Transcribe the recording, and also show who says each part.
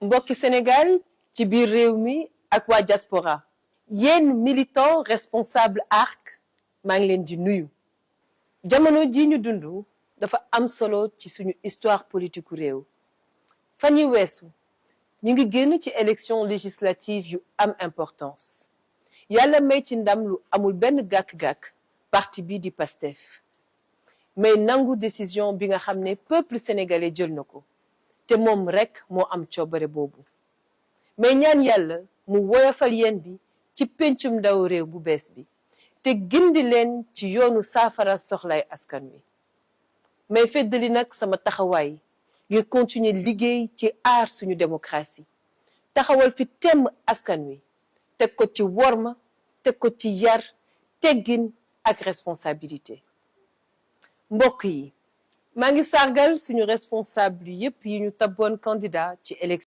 Speaker 1: mbokki Sénégal ci biir réew mi ak waa diaspora yéen militant responsable ARC maa ngi leen di nuyu. jamono ji ñu dund dafa am solo ci suñu histoire politique réew. fan yi weesu ñu ngi génn ci élection législative yu am importance yàlla may ci ndam lu amul benn gàkk-gàkk parti bi di PASTEF may nangu décision bi nga xam ne peuple sénégalais jël na ko te moom rekk moo am coobare boobu mais ñaan yàlla mu woyofal yéen bi ci pencum ndaw réew bu bees bi te gindi leen ci yoonu saafara soxlay askan wi may feddali nag sama taxawaay ngir continuer liggéey ci aar suñu démocratie taxawal fi temm askan wi teg ko ci worma teg ko ci yar teggin ak responsabilité. mbokk yi maa ngi sargal suñu responsable yépp yi ñu tabboon candidat ci élection